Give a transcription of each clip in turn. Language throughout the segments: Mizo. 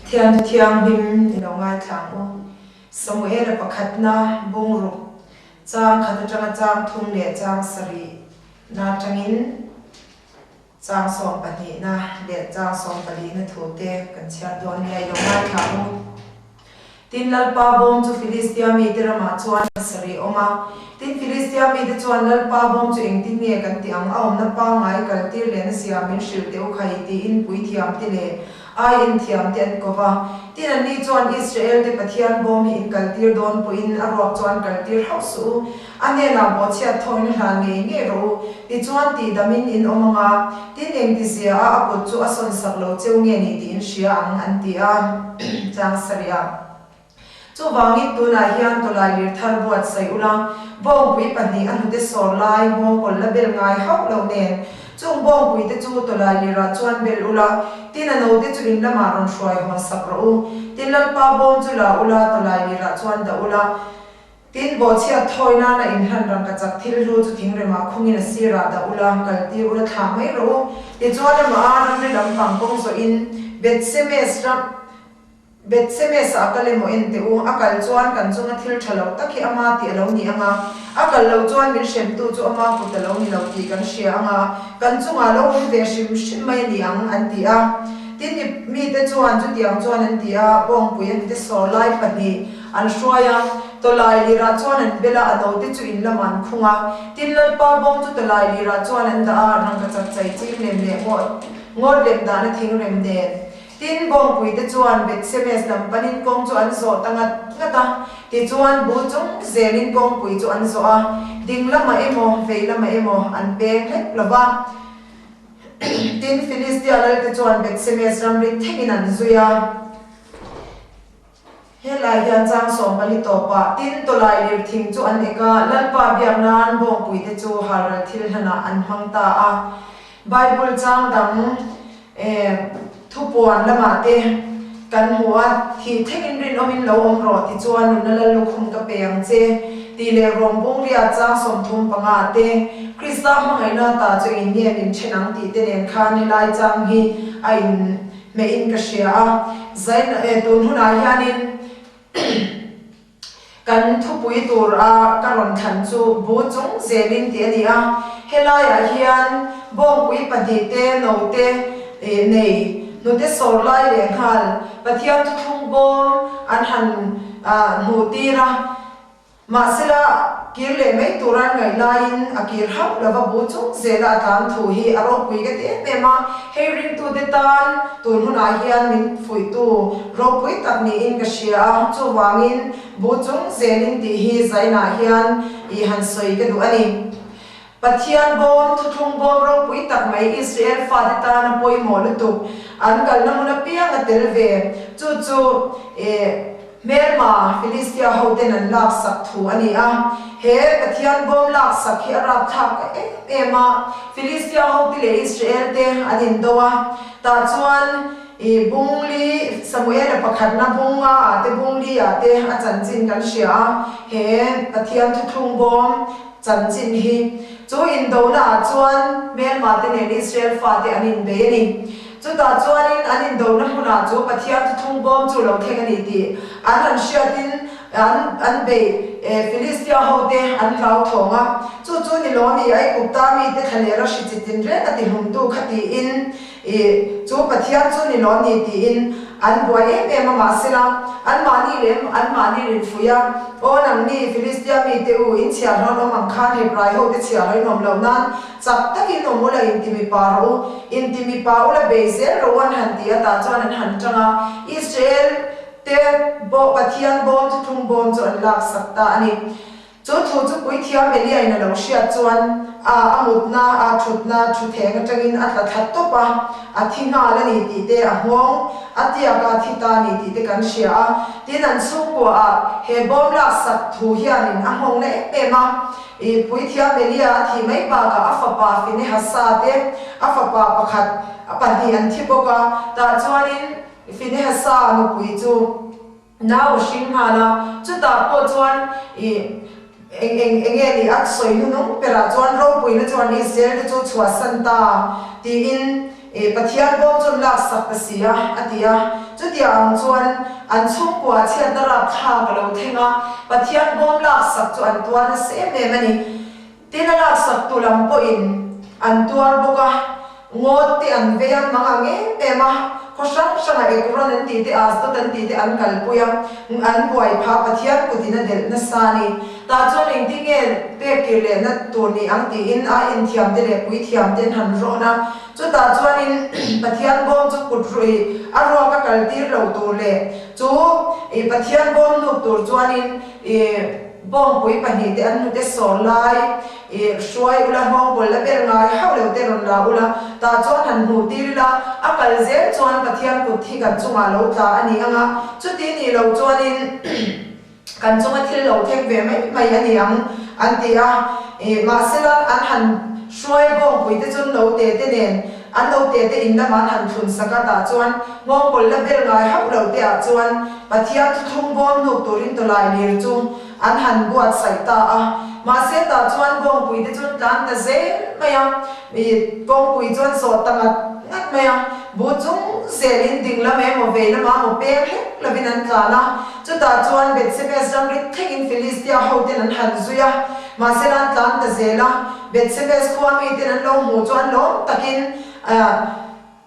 Thian Thianghlim i lo ngaithla ang u. Samuela pakhatna bungruk chang khat atanga chang thum leh chang sarih na atangin chang sawmpahnihna leh chang sawmpalihna thute kan chhiar dawn nia i lo ngaithla ang u. Tin, Lalpa bawm chu Filistia mite ramah chuan sarih awm a. Tin, Filistia mite chuan, Lalpa bawm chu engtin nge kan tih ang? A awmna pangngai kaltir leh nasia min hrilh teh u khai, tiin puithiamte leh ai inthiamte an ko va. Tin, anni chuan, Israelte Pathian bawm hi in kaltir dawn pawhin a ruak chuan kaltir hauh suh u. A hnenah bawhchhiat thawina hlan ngei ngei rawh u, tichuan tihdamin in awm ang a, tin engtizia a a kut chu a sawn sak lo cheu nge ni tih in hria ang, an ti a. Tlang sarih a. Chuvangin tunah hian tawlai lir thar buatsaih ula, bawngpui pahnih a hnute sawr lai nghawngkawl la bel ngai hauh lo nen, chung bawngpui te chu tawlai lirah chuan bel ula, tin a note chu in lamah rawn hruai hawn sak rawh u. Tin Lalpa bawm chu la ula, tawlai lirah chuan dah ula, Tin, bawhchhiat thawi nana inhlan rangkachak thil hlu chu thingremah khungin a sirah dah ula, kaltir ula thlah mai rawh u. Tichuan amah a ramri lampang kawng zawhin Bethsemes ram Bethsemes-ah a kal emaw en teh u, a kal chuan kan chunga thil tha lo tak hi ama tih a lo ni ang a, a kal lo chuan min hremtu chu ama kut a lo ni lo tih kan hria ang a, kan chungah lo awm ve hrim hrim mai a ni ang, an ti a. Tin, mite chuan chutiang chuan an ti a, bawngpui an ti sawr lai pahnih. An hruai a, tawlai lirah chuan an bel a, a note chu in lamah an khung a. Tin, Lalpa bawng chu tawlai lirah chuan an dah a, rangkachak chai ching lem leh ngawt ngawt lem dahna thing rem nen. Tin, bawngpuite chuan Bethsemes lam panin kawng chu an zawh ta ngat ngat a, tichuan bu chung zelin kawngpui chu an zawh a, ding lamah emaw, vei lamah emaw an peng hlek lo va. Tin, Filistia lalte chuan Bethsemes ramri thengin an zui a. Helai hian chang sawmpali tawpah tin tawlai lir thing chu an ek a, Lalpa biak nan bawngpuite chu halral thil hlanah an hmang ta a. Bible chang dang thupuan lamah te kan hmu a, Thih thlengin rinawmin lo awm rawh tichuan nunna lal lukhum ka pe ang che tih leh Rom bungria chang 35 te Krista hmangaihna ta chu engin nge min then ang tih te nen khan helai chang hi a in Hmeh in ka hria a, Zain e tun hunah hianin kan thupui tur a ka rawn thlan chu bu chung zelin tih a ni a, helaiah hian bawngpui pahnih te no te nei hnute sawr lai leh nghal Pathian thuthlung bawm an han hmuh tir a. Mahsela, kir leh mai tura an ngaih laiin a kir hauh lova bu chung zela a tlan thu hi a ropui ka ti em em a, hei ringtute tan tun hunah hian min fuihtu ropui tak niin ka hria a, chuvangin bu chung zelin tih hi zainah hian i han sawi ka duh a ni. Pathian bawm, thuthlung bawm ropui tak mai Israel fate tana pawimawh lutuk an kalna hmun apiang a tel ve, chu chu eh Hmelma Filistia hoten an laksak thu a ni a. He Pathian bawm laksak hi a rapthlak em em a, Filistia hote leh Israel te an indo a, tah chuan i bungli Samuela pakhatna bunga ah te bungli ah te a chanchin kan hria a, he Pathian thuthlung bawm chanchin hi chu indona ah chuan hmelma te nen Israel fate an inbei a ni. Chutah chuanin an indona hmunah chu Pathian thuthlung bawm chu lo thleng a ni tih an han hriatin an an beih Filistia hote an hlauthawng a. Chu chu ni lo ni, Aigupta mite thlalera hri chi tinreng a tihlumtu kha tiin i chu Pathian chu ni lo ni tiin an buai em em a, mahsela anmahni leh anmahni rinfuih a, Aw nangni Filistia mite u, in chhiahhlawh an awm ang khan Hebrai hote chhiahhlawh in awm loh nan Chak takin awm ula inti mipa rawh u, inti mipa ula bei zel rawh u an han ti a, tah chuan an han tang a, Israel te bawh Pathian bawm thuthlung bawm chu an laksak ta a ni. Chu thu chu Puithiam Eliain a lo hriat chuan a a mutna, a thutna thutheng atangin a tla thla tawp a, a thi nghal a ni tih te, a nghawng a tiak a thi ta a ni tih te kan hria a. Tin, an chhungkua ah he bawm laksak thu hianin a nghawng na em em a, I puithiam Elia a thih mai bakah a fapa Finehasa te, a fapa pakhat, a pahnih an thi bawk a. Tah chuanin Finehasa nupui chu nau a hring nghal a, chutah pawh chuan i eng eng eng nge ni a sawi hnunung berah chuan ropuina chuan Israel te chu chhuahsan ta tiin. Pathian bawm chu an laksak ta si a, a ti a. Chutiang ang chuan an chhungkua chhiatna rapthlak a lo thleng a, Pathian bawm laksak chu an tuar nasa em em a ni. Tin, a laksak tu lam pawhin an tuar bawk a, ngawt te an vei a, mang ang em em a, khaw hrang hrangah Ekron an tih te, Asdod an tih te an kalpui a, an buai phah Pathian kutin a delh nasa a ni. Tah chuan engtin nge pek kir lehna tur ni ang tiin a inthiam te leh puithiam te an han rawn a, chutah chuanin Pathian bawm chu kut ruih a ruak a kaltir lo tur leh chu Pathian bawm hnuk tur chuanin ih Bawngpui pahnihte an hnute sawr lai i hruai ula, nghawngkawl la ber ngai hauh lo te rawn la ula, tah chuan han hmuh tir ila, a kal zel chuan Pathian kut hi kan chungah lo tla a ni ang a, chuti nih lo chuanin kan chunga thil lo thleng ve mai mai a ni ang an ti a. Mahsela an han hruai bawngpui te chu note te nen An note te in lamah an han thlun sak a, tah chuan nghawngkawl la bel ngai hauh lo te ah chuan Pathian thuthlung bawm hnuk turin tawlai lir chu an han buatsaih ta a. Mahse tah chuan bawngpui te chu an tlan ta zel mai a, mi kawngpui chu an zawh ta ngat ngat mai a, bu chung zelin ding lam emaw vei lamah emaw peng hlek lovin an tlan a. Chutah chuan Bethsemes ramri thlengin Filistia hoten an han zui a, mahse la an tlan ta zel a. Bethsemes khua miten an lo hmuh chuan lawm takin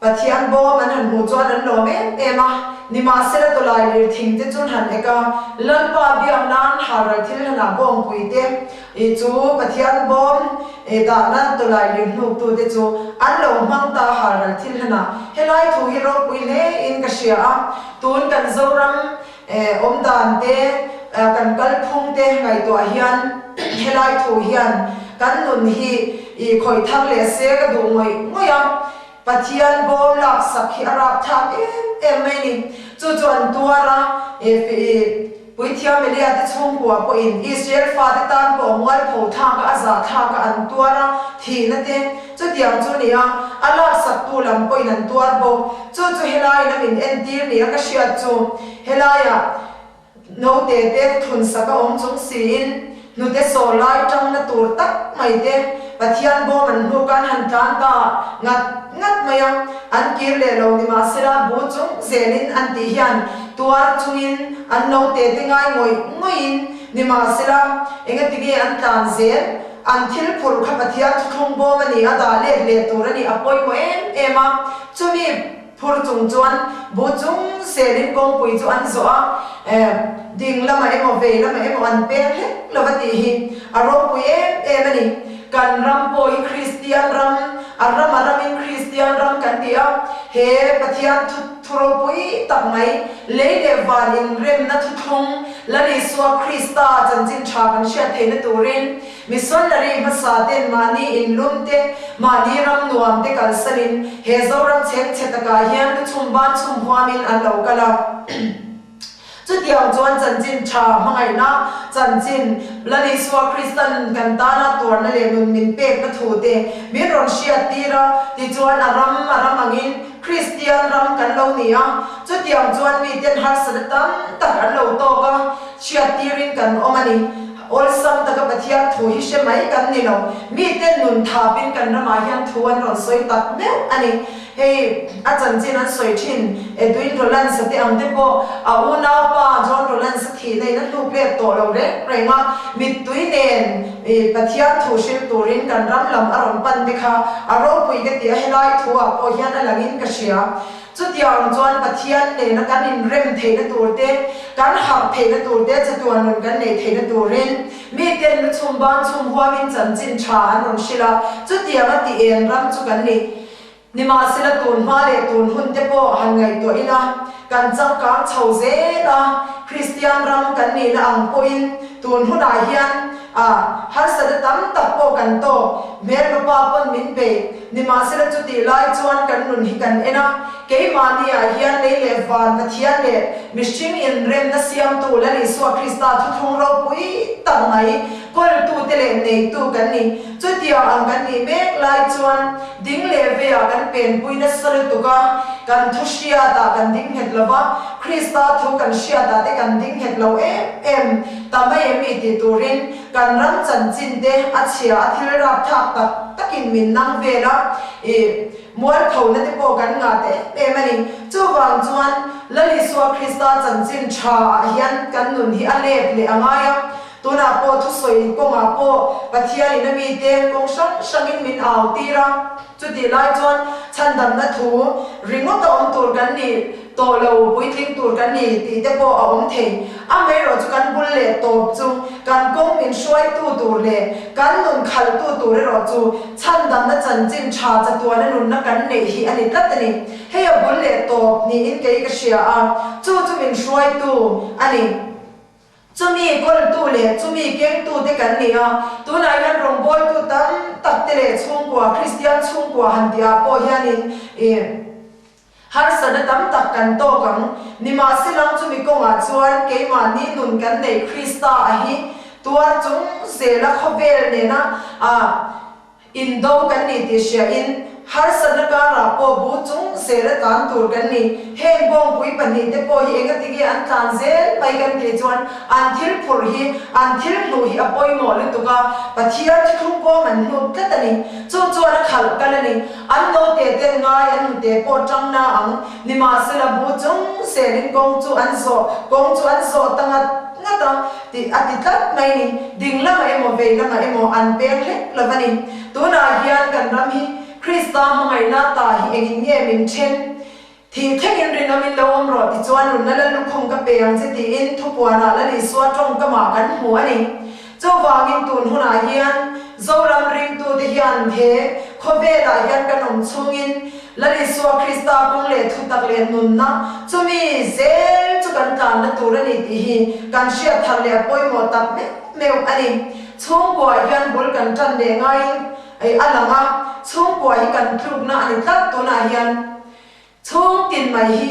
Pathian bawm an han hmuh chuan an lawm em em a, nimahsela tawlai lir thing te chun han ek a, Lalpa biak nan halral thil hanah bawngpui te chu Pathian bawm dahna tawlai lir hnuktu te chu an lo hmang ta halral thil hanah. Helai thu hi ropui hle in ka hria a, tun kan Zoram Awmdan te, kan kalphung te ngaihtuah hian helai thu hian kan nun hi i khawih thar leh se ka duh ngawih ngawih a, Pathian bawm laksak hi a rapthlak em em mai ni. Chu chu an tuar a, Puithiam Elia te chhungkua pawhin Israel fate tan pawh mualpho thlak a, a zahthlak a an tuar a, thihna te chutiang chu ni a, a laksaktu lam pawhin an tuar bawk. Chu chu helaiin a min entir nia ka hriat chu helaiah naute te thun sak a awm chung siin hnute sawr lai tangna tur tak mai te Pathian bawm an hnuk an han tlan ta ngat ngat mai a, an kir leh lo ni mahsela bu chung zelin an tih hian tuar chungin an naute te ngai ngawih ngawihin ni mahsela engatinge an tlan zel an thil phurh kha Pathian thuthlung bawm a ni a dah let leh tur a ni a pawimawh em em a. Chumi phur chung chuan bu chung selin kawngpui chu an zawh a, ding lamah emaw vei lamah emaw an peng hlek lo va tih hi a ropui em em a ni. Kan ram pawh hi Kristian ram, a ram a ramin Kristian ram kan ti a, he Pathian thu thu ropui tak mai, lei leh van inremna thuthlung Lal Isua Krista chanchin tha kan hriat theihna turin, Missionary hmasa ten mahni inlum te, mahni ram nuam te kalsanin he Zoram chheng chhe takah hian lu chhum ban chhum huamin an lo kal a. Chutiang chuan chanchin tha hmangaihna chanchin Lal Isua Kristan kan tana tuarna leh nun min pekna thu te min rawn hriat tir a, tichuan a ram a ram angin Kristian ram kan lo ni a. Chutiang chuan miten harsatna tam tak an lo tawk a, hriattirin kan awm a ni. Awlsam taka Pathian thu hi hre mai kan ni lo. Miten nun thapin kan ramah hian thu an rawn sawi tak meuh a ni. Hei a chanchin an sawi thin Edwin Rollins-a te ang te pawh a unaupa John Rollins-a thihna in a hluk let tawh lo reng reng a, mittui nen Pathian thu hrilh turin kan ram lam a rawn pan te kha a ropui ka ti a, helai thu ah pawh hian a langin ka hria. Chutiang chuan Pathian nena kan inrem theihna tur te, kan harh theihna tur te, chatuan nun kan neih theihna turin miten lu chhum ban chhum huamin chanchin tha an rawn hrilh a, chutiang a ti en ram chu kan ni. Nimahsela tun hma leh tun hun te pawh han ngaihtuah ila, kan changkang chho zel a, Kristian ram kan nihna ang pawhin tun hunah hian a harsatna tam tak pawh kan tawk, hmelma pa pawn min bei. Nimahsela chutih lai chuan kan nun hi kan en a, keimahniah hian lei leh van Pathian leh mihring inremna siamtu Lal Isua Krista thuthlung ropui tak mai kawltute leh neitu kan ni. Chutiang ang kan nih mek lai chuan ding leh veiah kan penpui nasa lutuk a, kan thu hriatah kan ding nghet lo va, Krista thu kan hriatah te kan ding nghet lo em em ta mai em mi tih turin kan ram chanchin te a chhia a thil rapthlak tak tak. takin min nang vel a, ih, mualphona te pawh kan ngah ta em em a ni. Chuvang chuan Lal Isua Krista chanchin tha ah hian kan nun hi a let leh a ngai a, tunah pawh thusawi kawngah pawh Pathianin a mite kawng hrang hrangin min au tir a. Chutih lai chuan chhandamna thu ringawt a awm tur kan ni tawh lo, puitling tur kan ni tih te pawh a awm thei. Amaherawh chu kan bul leh tawp chu kan kawng min hruaitu tur leh kan nun khalhtu tur erawh chu chhandamna chanchin tha chatuana nunna kan neih hi a ni tlat a ni. Hei a bul leh tawp niin kei ka hria a, chu chu min hruaitu a ni. Chumi kawltu leh chumi kengtute kan ni a, tunah hian rawngbawltu tam tak te leh chhungkua, Kristian chhungkua han tihah pawh hianin ih harsatna tam tak kan tawk ang. Nimahselang chumi kawngah chuan keimahni nun kan neih Krista a hi tuar chung zela khawvel nena ah Indo kan ni tih hria in harsatna karah pawh bu chung zel a tlan tur kan ni. Heng bawngpui pahnihte pawh hi engatinge an tlan zel mai kan tih chuan an thil phurh hi, an thil hnuh hi a pawimawh lutuk a, Pathian thuthlung pawm an hnut tlat a ni. Chu chuan a khalh kal a ni. An note ten ngai an hnute pawh tang na ang. Nimahsela bu chung zelin kawng chu an zawh, kawng chu an zawh ta ngat ngat a. Tih a ti tlat mai ni. Ding lamah emaw vei lamah emaw an peng hlek lo a ni. Tunah hian kan ram hi Krista hmangaihna ta hi engin nge min then? Thih thlengin rinawmin lo awm rawh tichuan nunna la lukhum ka pe ang che tiin thupuanah Lal Isua tawngkamah kan hmu a ni. Chuvangin tun hunah hian Zoram ringtute hian he khawvelah hian kan awm chhungin Lal Isua Krista kawng leh thutak leh nunna chumi zel chu kan tlanna tur a ni tih hi kan hriat thar leh a pawimawh tak meuh meuh a ni. Chhungkua hian bul kan tan leh ngaiin a lang a, chhungkua hi kan tlukna a ni tlat tunah hian. Chhung tin mai hi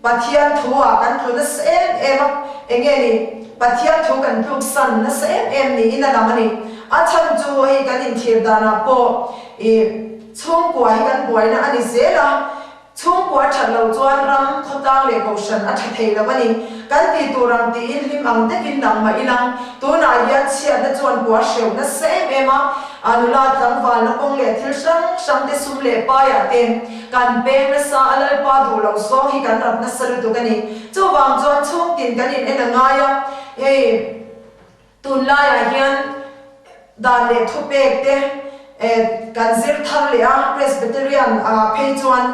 Pathian thu ah kan tlu nasa em em a, enge ni Pathian thu kan tluk san nasa em em niin a lang a ni. A chhan chu hei kan inthlir danah pawh i chhungkua hi kan buaina a ni zel a, chhungkua a that loh chuan ram, khawtlang leh kohhran a tha thei lo a ni. Kan tih tur ang tiin hlim ang takin lang mah ilang, tunah hian chhiatna chuan kua hreuh nasa em em a, A nula tlangvalna kawng leh thil hrang hrang te sum leh paiah te kan peng nasa a, Lalpa duh loh zawng hi kan rap nasa lutuk a ni. Chuvang chuan chhungtin kan in en a ngai a, hei tunlaiah hian dan leh thupek te kan zir thar leh a, Presbyterian ah phei chuan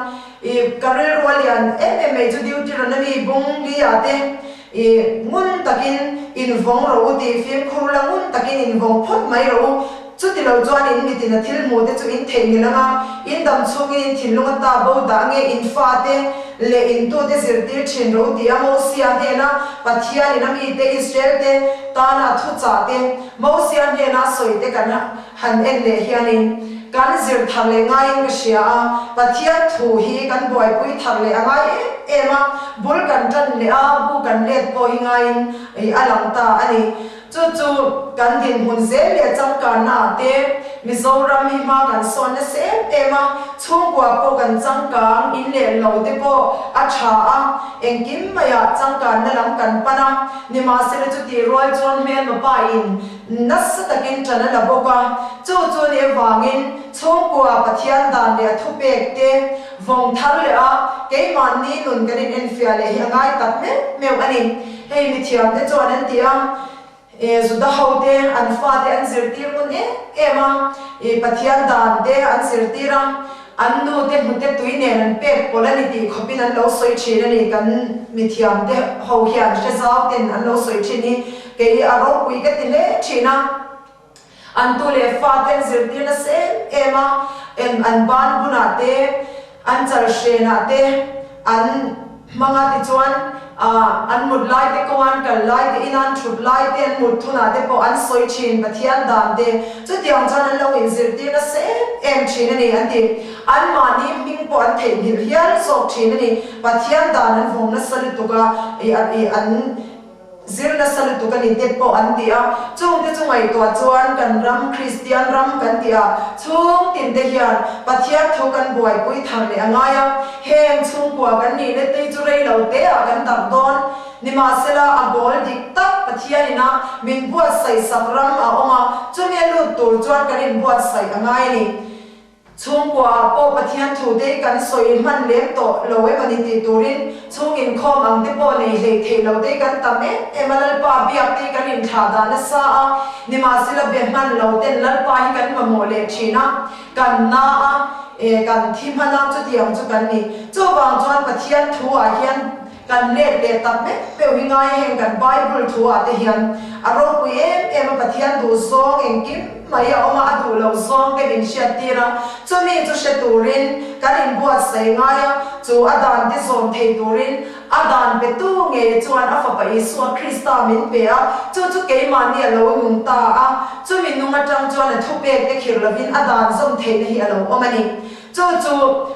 i ka rilru a lian em em mai chu Deuteronomy bung li ah te I ngun takin invawng rawh u tih fimkhur la ngun takin invawng phawt mai rawh u. Chuti lo chuan in mitin a thil hmuh te chu in theih ngil anga, in dam chhungin in thinlung a ta bo dah nge in fate leh in tute zirtir thin rawh u tih a Mosia hnena Pathianin a mite Israel te tana a thuchah te Mosia hnena a sawi te kan han en leh hianin kan zir thar leh ngaiin ka hria a, Pathian thu hi kan buaipui thar leh a ngai em em a, bul kan tan leh a, bu kan let pawh hi ngaiin a lang ta a ni. Chu chu kan dinhmun zel leh changkanna ah te Mizoram hi hma kan sawn nasa em em a, chhungkua pawh kan changkang, in leh lo te pawh a tha a, engkim maiah changkanna lam kan pan a, nimahsela chutih rual chuan hmelma pa in Nasa takin ṭan a la bawk a, chu chu ni avangin chhungkua Pathian dan leh a thupek te vawng thar leh a, keimahni nun kan inenfiah leh hi a ngai tak meuh meuh a ni. Hei mithiamte chuan an ti a, e Juda hote an fate an zirtir ngun em em a, e Pathian dan te an zirtir a, an nu te hnute tui nen an pek pawlh a ni tih khawpin an lo sawi ṭhin a ni, kan mithiamte ho hian hre zau ten an lo sawi ṭhin hi. Kei a ropui ka ti hle thin a, an tu leh fa te an zirtir nasa em em a, eng an ban bunah te, an chal hrenah te an hmang a, tichuan an mut lai te kawng an kal lai te, ina an thut lai te, an mut thunah te pawh an sawi thin Pathian dan te, chutiang chuan an lo inzirtir nasa em em thin a ni an ti. Anmahni hming pawh an theihnghilh hial zawk thin a ni. Pathian dan an vawng nasa lutuk a, ih an. Zir nasa lutuk a ni te pawh an ti a, chungte chu ngaihtuah chuan kan ram Kristian ram kan ti a, chhung tin te hian Pathian thu kan buaipui thar leh a ngai a, heng chhungkua kan nih na te chu rei lo te ah kan darh dawn. Nimahsela a goal dik tak Pathian ina min buatsaih sak ram a awm a, chumi a lut tur chuan kan inbuatsaih a ngai a ni. Chhungkua ah pawh Pathian thu te hi kan sawi hman lem tawh lo emaw ni tih turin chhung inkhawm ang te pawh nei hlei theih lo te hi kan tam em em a, Lalpa biak te hi kan inthlah dah nasa a, nimahsela be hman lo ten Lalpa hi kan mamawh leh thin a, kan na a, e kan thi hman a, chutiang chu kan ni. Chuvang chuan Pathian thu ah hian kan let leh tak meuh meuh hi ngai heng kan Bible thu ah te hian a ropui em em a, Pathian duh zawng engkim mai a awm a, a duh loh zawng te min hriat tir a, chumi chu hre turin kan inbuatsaih ngai a, chu a dan te zawm thei turin a dan pe tu ngei chuan a Fapa Isua Krista min pe a, chu chu keimahni a lo nung ta a, chumi nung atang chuan a thupek te khirh lovin a dan zawm theihna hi a lo awm a ni. Chu chu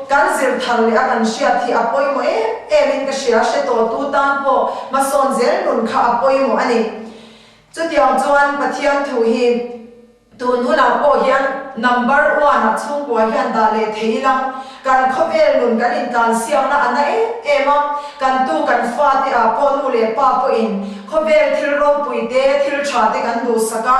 kan zir thar leh a kan hriat hi a pawimawh em em in ka hria, hre tawh tu tan pawh hmasawn zel nun kha a pawimawh a ni. Chutiang chuan Pathian thu hi tun hunah pawh hian number one ah chhungkua hian dah leh thei ila, kan khawvel nun kan intlansiakna a na em em a, kan tu kan fate ah pawh nu leh pa pawhin khawvel thil ropui te, thil tha te kan duhsak a,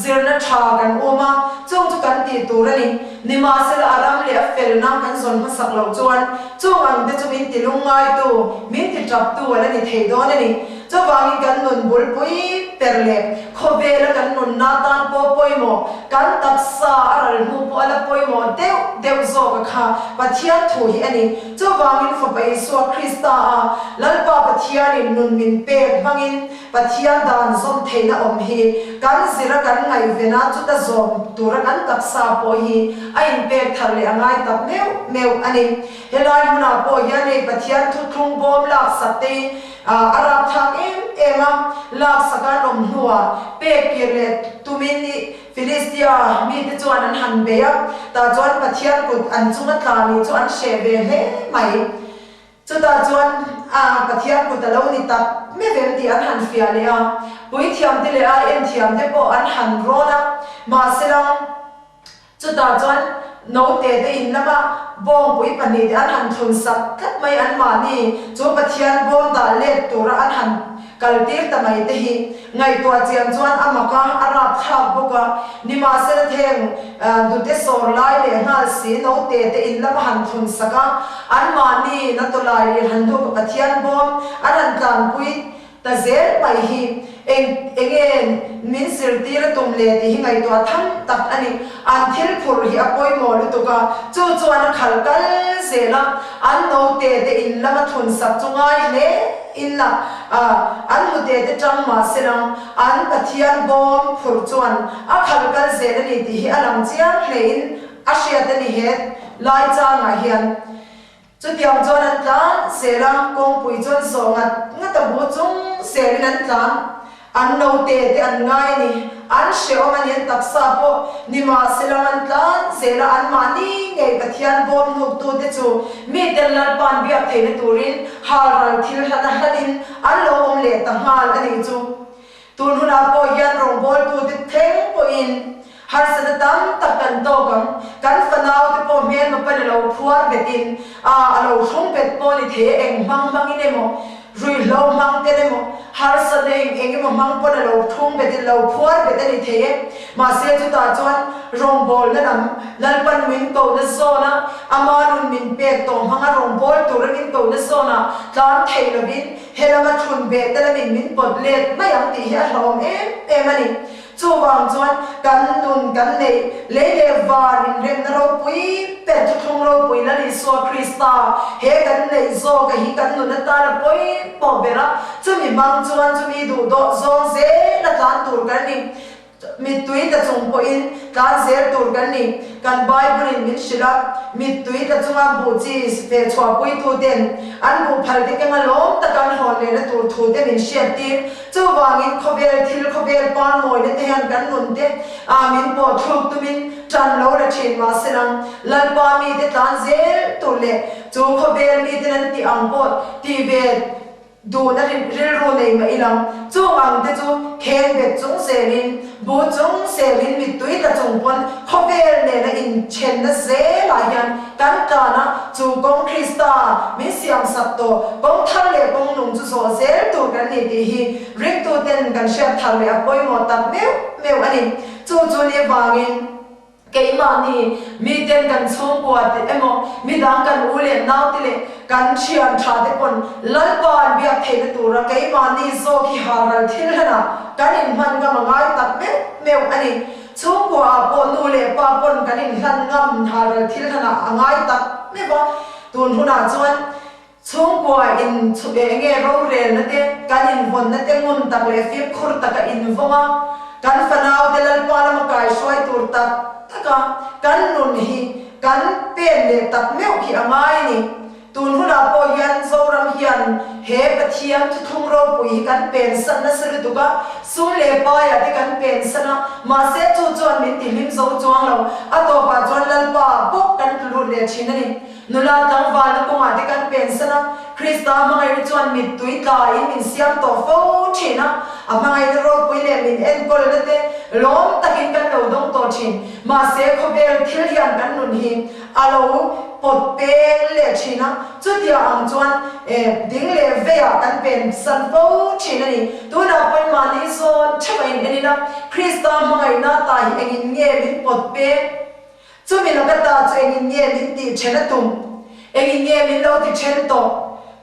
zirna tha kan um a, chung chu kan tih tur a ni. Nimahsela a ram leh a felna kan zawn hmasak loh chuan chung ang te chu min ti lungngaitu, min ti taptu a la ni thei dawn a ni. Chuvangin kan nun bulpui per leh khawvela kan nunna tan pawh pawimawh, kan taksa a ral hnu pawh a la pawimawh deuh deuh zawk a kha Pathian thu hi a ni. Chuvangin Fapa Isua Krista a Lalpa Pathianin nun min pek hmangin Pathian dan zawm theihna awm hi kan zira kan ngaihven a, chuta zawm tura kan taksa pawh hi a inpek thar leh a ngai tak meuh meuh a ni. Helai hmunah pawh hian hei Pathian thuthlung bawm laksak te hi a rapthlak em em a, laksak an awm hnuah pek kir leh tumin i Filistia mite chuan an han bei a, tah chuan Pathian kut an chunga tla nih chu an hreh ve hle mai. Chutah chuan a Pathian kut a lo ni tak meuh em tih an han fiah leh a, puithiamte leh ai enthiamte pawh an han rawn a, mahsela chutah chuan note te in lama bawngpui pahnihte an han thlun sak tlat mai anmahni chu Pathian bawm dah let tura an han Kal tir ta mai te hi ngaihtuah chian chuan a mak a, a rapthlak bawk a. Nimahsela theng hnute sawr lai leh nghal si note te in lama han thlun sak a, anmahni na tawlai lir han duh ka Pathian bawm an han tlanpui ta zel mai hi eng enge min zirtir a tum le tih hi ngaihtuah tham tak a ni. An thil phurh hi a pawimawh lutuk a, chu chuan a khal kal zel a, an note te in lama thlun sak chu ngai hle. In la a, an hnute te tang mah se lang, an Pathian bawm phurh chuan a khal kal zel a ni tih hi a lang chiang hlein a hriat a ni he lai changah hian. Chutiang chuan an tlan zel a, kawngpui chuan zawh ngat ngat a bu chung zelin an tlan. An note te an ngai a ni. An hrehawm a ni, an taksa pawh nimahsela an tlan zel a, anmahni ngei Pathian bawm hnuktute chu miten Lalpa'n biak theihna turin halral thil hlan a hlanin an lo awm leh ta nghal a nih chu. Tun hunah pawh hian rawngbawltute thleng pawhin harsatna tam tak kan tawk ang. Kan fanaute pawh hmelma pan a lo phuar betin a lo thlung bet pawh ni thei a, eng hmang hmangin emaw Ruihhlo hmang ten emaw, harsatna eng eng emaw hmang pawn a lo thung bet in lo phuar bet a ni thei e. Mahse chutah chuan rawngbawlna lam Lalpan min kohna zawn a, ama nun min pek tawh hmanga rawngbâwl tura min kohna zawnah tlan thei lovin he lama thlun beh te lamin min pawt let mai ang tih hi a hlauhawm em em a ni. Chuvang chuan kan nun kan neih lei leh van inremna ropui ber thuthlung ropui Lal Isua Krista he kan neih zawka hi kan nun atan a pawimawh ber a, chumi hmang chuan chumi duh dawh zawng zel a tlan tur kan ni. Mittui tla chung pawhin tlan zel tur kan ni. Kan Bible in min hrilh a, mittui tla chunga buh chi feh chhuahpuituten an buh phal te kenga lawm taka an hawn lehna tur thu te min hriattir. Chuvangin khawvel thil, khawvel panmawina te hian kan nun te ah min pawh thluk tumin tan lo la thin mahse lang Lalpa mite tlan zel tur leh chu khawvel miten an tih ang pawh tih ve duhna rilru nei mah ilang chung ang te chu kheng bet chung zelin bu chung zelin mittui tla chung pawn khawvel nena inthenna zelah hian kan tlan a, chu kawng Krista min siam sak tawh kawng thar leh kawng nung chu zawh zel tur kan ni tih hi ringtuten kan hriat thar leh a pawimawh tak meuh meuh a ni. Chu chu ni vangin. Keimahni miten kan chhungkua te emaw, midang kan u leh naute leh kan thian tha te pawn Lalpa an biak theihna tura keimahni zawk hi halral thil hlanah kan inhman ngam a ngai tak meuh meuh a ni. Chhungkua ah pawh nu leh pa pawn kan inhlan ngam halral thil hlanah a ngai tak meuh a, tun hunah chuan Chhungkua in eng nge rorelna te, kan invawnna te ngun tak leh fimkhur taka invawng a, kan fanau te Lalpa lama kaihruai tur tak taka kan nun hi kan pen leh tak meuh hi a ngai a ni. Tun hunah pawh hian Zoram hian he Pathian thuthlung ropui hi kan pen san nasa lutuk a, sum leh paiah te kan pen san a, mahse chu chuan min tihlim zo chuang lo, a tawpah chuan Lalpa bawk kan tlu lut leh thin a ni. Nula tlangvalna kawngah te kan pensan a, Krista hmangaihna chuan mittui tlaiin min siam tawh fo thin a, a hmangaihna ropui leh min enkawlna te lawm takin kan lo dawng tawh thin. Mahse, khawvel thil hian kan nun hi a lo pawt peng leh thin a, chutia ang chuan ding leh veiah kan pensan fo thin a ni. Tunah pawn mahni zawn theuh a in en ila, Krista hmangaihna ta hi engin nge min pawt peng? Chumi laka ta chu engin nge min tih then a tum? Engin nge min lo ti then tawh?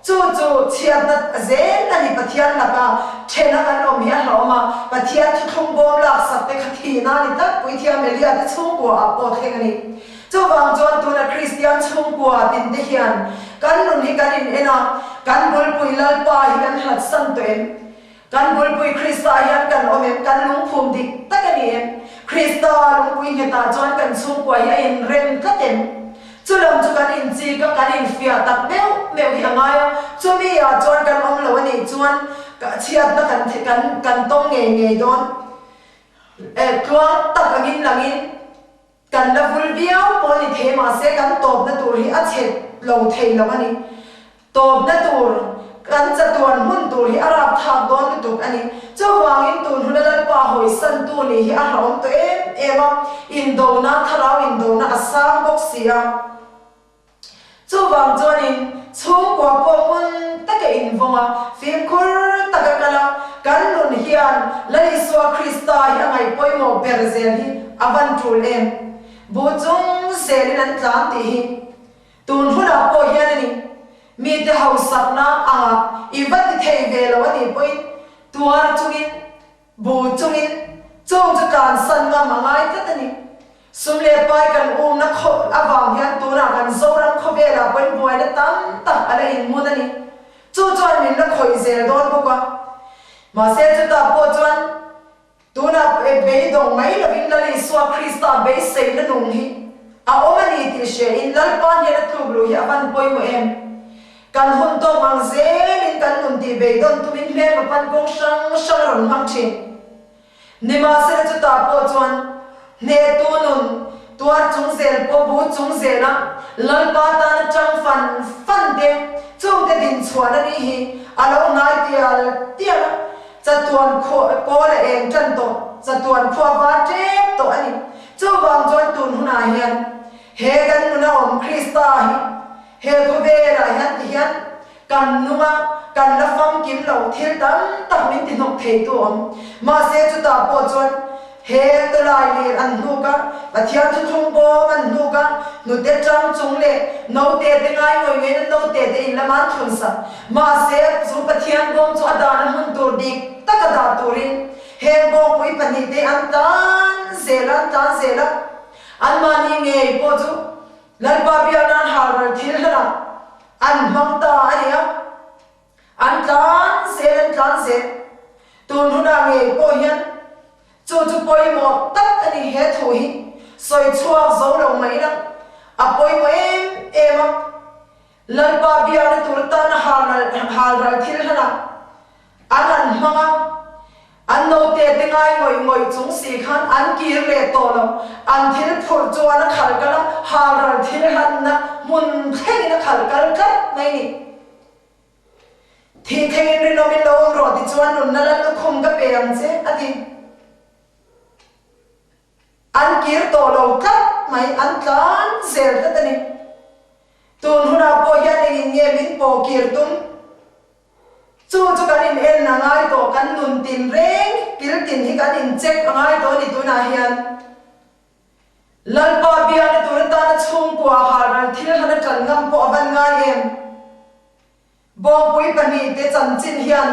Chu chu chhiatna zel a ni Pathian laka thena kan awm hi a hlauhawm a, Pathian thuthlung bawm laksak te kha thihna a ni tlat Puithiam Elia te chhungkua ah pawh thleng a ni. Chuvang chuan tuna Kristian chhungkua tin te hian kan nun hi kan in en a, kan bulpui Lalpa hi kan hlatsan tawh em? Kan bulpui Krista hian kan awm em? Kan lungphum dik tak a ni em? Krista lungpui nghetah chuan kan chhungkua hi a inrem tlat em? Chu lam chu kan inchik a, kan infiah tak meuh meuh hi a ngai a, chumi ah chuan kan awm lo a nih chuan chhiatna kan kan kan tawng ngei ngei dawn. Tluang tak angin langin Kan la vul viau pawh a ni thei mahse kan tawpna tur hi a chhe lo thei lo a ni. Tawpna tur, kan chatuan hmun tur hi a rapthlak dawn lutuk a ni. Chuvangin tun huna Lalpa hawisantu nih hi a hlauhawm tawh em em a, indona, thlarau indona a sang bawk si a. Chuvang chuanin chhungkua pawh hmun taka invawng a, fimkhur taka kal a, kan nun hian Lal Isua Krista hi a ngaih pawimawh ber zel hi a van tul em? Bu chung zelin an tlan tih hi tun hunah pawh hian a ni. Mite hausakna angah i va ti thei ve lo a nih pawhin tuar chungin Bu chungin chung chu tlansan ngam a ngai tlat a ni. Sum leh pai kan umna khawp avang hian tunah kan Zoram khawvelah pawhin buaina tam tak a la inmun a ni. Chu chuan min la khawih zel dawn bawk a. Mahse chutah pawh chuan tunah beidawng mai lovin Lal Isua Krista beiseina nung hi a awm a ni tih hriain Lalpa hnena tluk luh hi a van pawimawh em? Kan hun tawk ang zelin kan nun tih beidawn tumin hmelma pan kawng hrang hrang a rawn hmang thin. Nimahsela chutah pawh chuan hnehtu nun tuar chung zel pawh bu chung zela Lalpa tana tang fan fan te chungte din chhuahna ni hi a lo hnai tial tial a, chatuan khua kawl a eng tan tawh, chatuan khua var tep tawh a ni. Chuvang chuan tun hunah hian he kan nuna awm Krista hi He khawvelah hian ti hian kan nung a, kan la famkim lo, thil tam tak min ti hnawk thei tu awm. Mahse chutah pawh chuan he tawlai lir an hnuk a, Pathian thuthlung bawm an hnuk a, hnute tang chung leh note te ngai ngawih ngawih in an note te in lama an thun sak. Mahse chu Pathian bawm chu a dahna hmun tur dik taka dah turin heng bawngpui pahnihte an tlan zel a, an tlan zel a. Anmahni ngei pawh chu Lalpa biak nan halral thil hlanah an hmang ta a ni a, an tlan zel an tlan zel. Tun hunah ngei pawh hian chu chu pawimawh tak a ni he thu hi sawi chhuak zo lo mai ila a pawimawh em em a. Lalpa biakna tur tana halral thil hlanah an han hmang a, an note te ngai ngawih ngawih chung si khan an kir leh tawh lo. An thil phurh chuan a khal kal a, halral thil hlanna hmun thlengin a khal kal tlat mai ni. Thih thlengin rinawmin lo awm rawh tichuan nunna lal lukhum ka pe ang che, a ti. An kir tawh lo tlat mai, an tlan zel tlat a ni. Tun hunah pawh hian engin nge min pawh kir tum? Chu chu kan in en a ngai tawh, kan nun tin reng kil tin hi kan in check a ngai tawh a ni tunah hian. Lalpa biakna tur atana chhungkua halral thil hlan a ṭan ngam pawh a van ngai em? Bawngpui pahnihte chanchin hian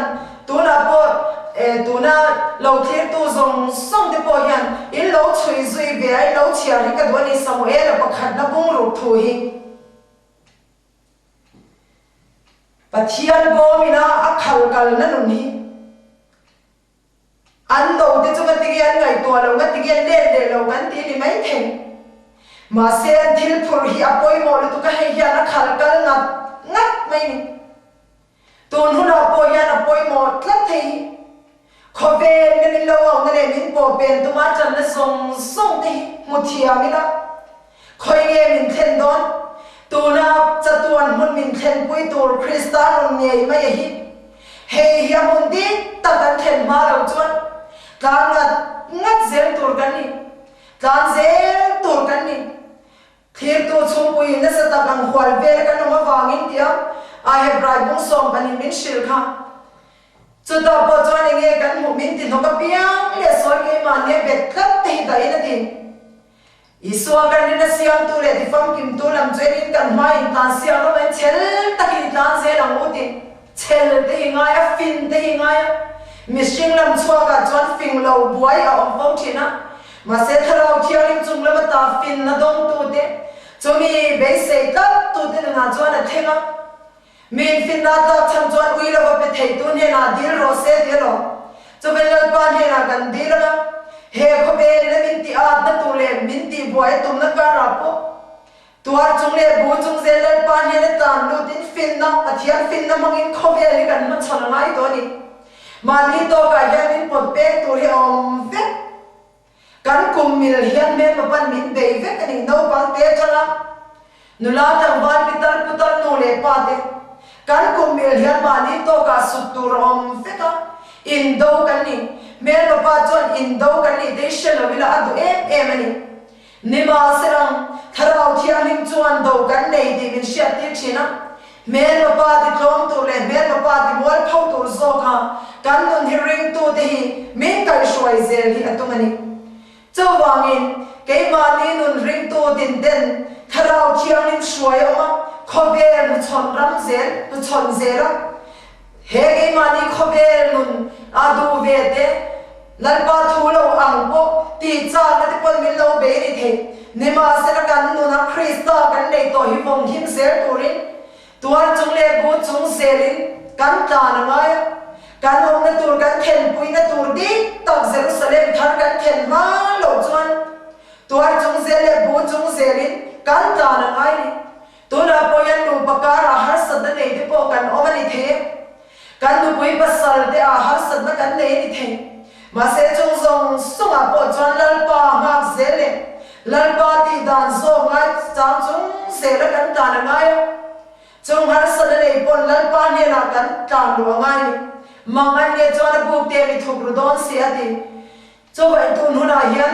tunah pawh tuna lo thlirtu zawng zawng te pawh hian in lo chhui zui ve a, in lo chhiar hi ka duh a ni, Samuela pakhatna bungruk thu hi. Pathian bawmina a khal kalna nun hi. An do te chu ngatinge an ngaihtuah lo, ngatinge an let leh lo kan ti ni mai thei. Mahse an thil phurh hi a pawimawh lutuk a, hei hian a khal kal ngat ngat mai ni. Tun hunah pawh hian a pawimawh tlat thei hi. Khawvel na min lo auhna leh min pawh pen tuma tanna zawng zawng te hi hmu thiam ila. Khawi nge min thlen dawn? Tuna chatuan hmun min thlenpui tur Krista nun ngei mai a hi. Hei hi a hmun dik tak kan thlen hma lo chuan tlan ngat ngat zel tur kan ni. Tlan zel tur kan ni. Thlirtu chhungpuiin nasa tak ang hual vel kan awm avangin tia a Hebrai bung 12 min hrilh kha. Chutah pawh chuan enge kan hmuh min ti hnawk apiang leh sawi keimahni a bet tlat te hi dahin a ti. Isua kan rin a siamtu leh tifamkimtu lam chu enin kan hma in tlan siak rawh in chhel takin i tlan zel ang u tih chhel te hi ngai a, fin te hi ngai a. Mihring lam chhuakah chuan fing lo buai a awm fo thin a, mahse Thlarau Thianghlim chung lama ta finna dawngtu te, chumi beisei tlat tu te nunah chuan a thleng a. Min finna tlak chhan chuan ui lova pe theitu hnenah dil rawh se ti alawm. Chuvel Lalpa hnenah kan dil anga, he khawvelin a min tih atna tur leh min tih buai a tumna karah pawh tuar chung leh bu chung zel Lalpa hnena tlan lutin finna, Pathian finna hmangin khawvel hi kan hmachhawn a ngai tawh a ni. Mahni tawkah hian min pawt peng tur hi a awm vek. Kan kum mil hian hmelma pan min bei vek a ni. Naupang te atanga nula tlangval pitar putar nu leh pa te kan kum mil hian mahni tawkah sut tur a awm vek a, indo kan ni. Hmelma pa chuan indo kan nih te hi hre lo ila a duh em em a ni. Nimahselang, Thlarau Thianghlim chuan do kan nei tih min hriattir thin a. Hmelma pa ti tlawm tur leh hmelma pa ti mual pho tur zawka kan nun hi ringtute hi min kaihhruai zel hi a tum a ni. Chuvangin, keimahni nun ringtu tinten Thlarau Thianghlim hruai a awm a, khawvel hnuchhawn ram zel, hnuchhawn zel a. He keimahni khawvel nun a duh ve te, Lalpa thu lo ang pawh tih chakna te pawn min lo bei ni thei. Nimahsela kan nuna Krista kan nei tawh hi vawng him zel turin tuar chung leh bu chung zelin kan tlan a ngai a. Kan awmna tur kan thenpuina tur dik tak Jerusalem thar kan thlen hma loh chuan tuar chung zel leh bu chung zelin kan tlan a ngai ni. Tunah pawh hian nupa karah harsatna nei te pawh kan awm a ni thei e. Kan nupui pasal te ah harsatna kan nei a ni thei. Mahse chung zawng zawngah pawh chuan Lalpa nghak zel leh Lalpa tih dan zawk ngai chang chung zela kan tlan a ngai a. Chung harsatna nei pawn Lalpa hnenah kan tlan luh a ngai ni. Mang an nge chuan a buk te mi thuk ru dawn si a ti. Chuvai tun hunah hian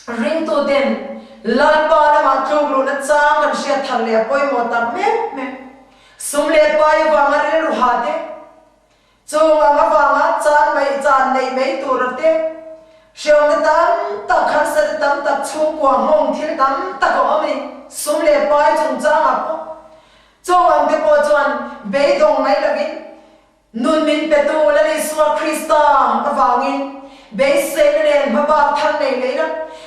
Ringtuten Lalpa lamah tluk luhna chang kan hriat thar leh a pawimawh tak mek mek. Sum leh pai avanga rilru ha te, chung ang avanga chan mai chan nei mai tura te, hriamna tam tak, harsatna tam tak, chhungkua nghawng thil tam tak a awm a ni. Sum leh pai chungchangah pawh chung ang te pawh chuan beidawng mai lovin, Nun min petu Lal Isua Krista avangin beiseina nen hmabak thar nei leh ila,